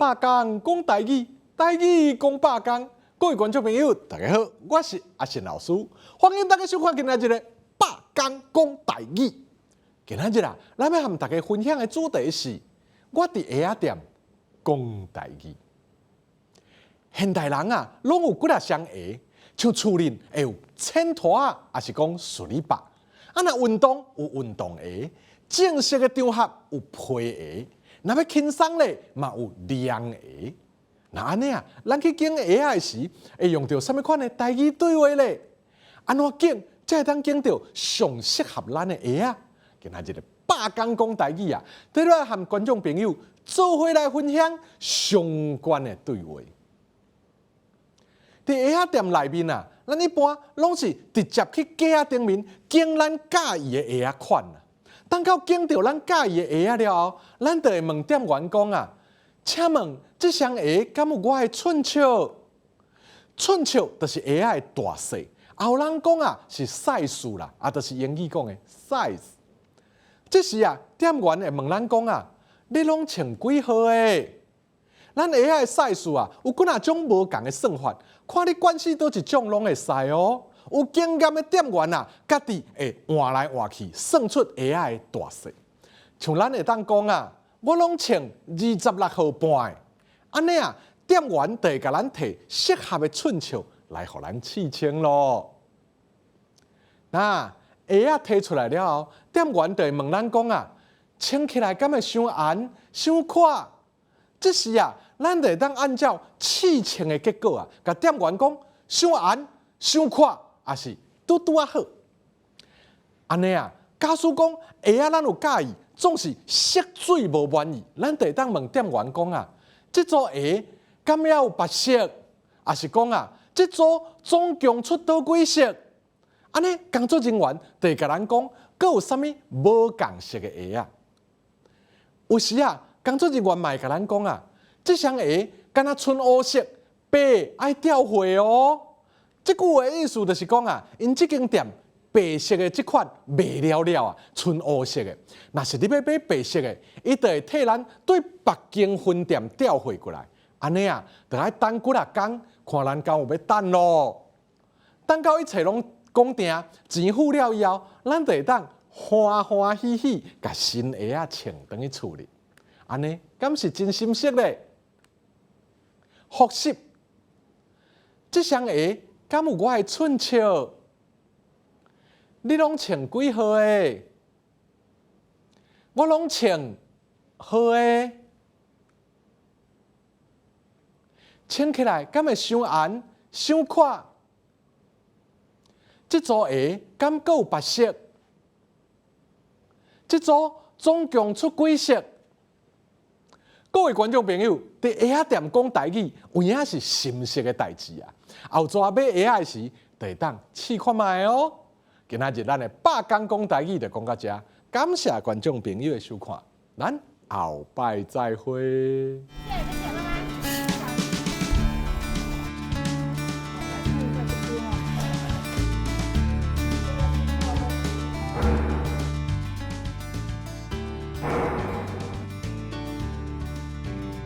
百工講台語，台語講百工。各位觀眾朋友，大家好，我是阿信老師，歡迎大家收看今仔日的百工講台語。今仔日啊，咱欲和大家分享的主題是，我佇鞋仔店講台語。現代人啊，攏有幾若雙鞋，像厝裡會有淺拖仔，抑是講斯里巴。啊，若運動有運動鞋，正式的場合有皮鞋，若欲輕鬆咧，嘛有涼鞋。若按呢啊，咱去揀鞋仔時，會用著啥物款的台語對話咧？按怎揀才會當揀著上適合咱的鞋仔？今仔日的百工講台語啊，綴來和觀眾朋友做伙來分享相關的對話。佇鞋仔店內面啊，咱一般攏是直接去架仔頂面揀咱佮意的鞋仔款啊。等到揀著咱佮意的鞋仔了後，咱就會問店員講啊：請問這雙鞋敢有我的寸尺？寸尺就是鞋仔的大細，也有人講啊是 size 啦，啊就是英語講的 size。這時啊，店員會問咱講啊：你攏穿幾號的？咱鞋仔的 size 啊，有幾若種無仝的算法，看你關係佗一種攏會使哦。有經驗的店員啊，家己會換來換去，算出鞋仔的大細。像咱會當講啊，我攏穿26號半的，按呢啊，店員就會共咱提適合的寸尺來予咱試穿囉。那鞋仔提出來了後，店員就會問咱講啊，穿起來敢會傷絚、傷闊？這時啊，咱就會當按照試穿的結果啊，共店員講傷絚、傷闊，抑是拄拄仔好。按呢啊，假使講鞋仔咱有佮意，總是色水無滿意，咱就會當問店員講啊，這組鞋敢猶有別色？抑是講啊，這組總共出佗幾色？按呢，工作人員就會共咱講，閣有啥物無仝色的鞋仔。有時啊，工作人員嘛會共咱講啊，這雙鞋敢若賰烏色，白愛調貨哦。這句話意思就是講啊，𪜶這間店白色的這款賣了了啊，賰烏色的。若是你欲買白色的，伊就會替咱對別間分店調貨過來。按呢啊，就愛等幾若工，看咱敢有欲等囉。等到一切攏講定，錢付了以後，咱就會當歡歡喜喜共新鞋仔穿轉去厝裡。按呢，敢是真心適咧？複習，這雙鞋敢有我的寸尺？你攏穿幾號的？我攏穿號的。穿起來敢會傷絚、傷闊？這組鞋敢閣有別色？這組總共出幾色？各位觀眾朋友，佇鞋仔店講台語，有影是心適的代誌啊！後逝買鞋仔時，就會當試看覓哦。今仔日咱的百工講台語就講到遮，感謝觀眾朋友的收看，咱後擺再會。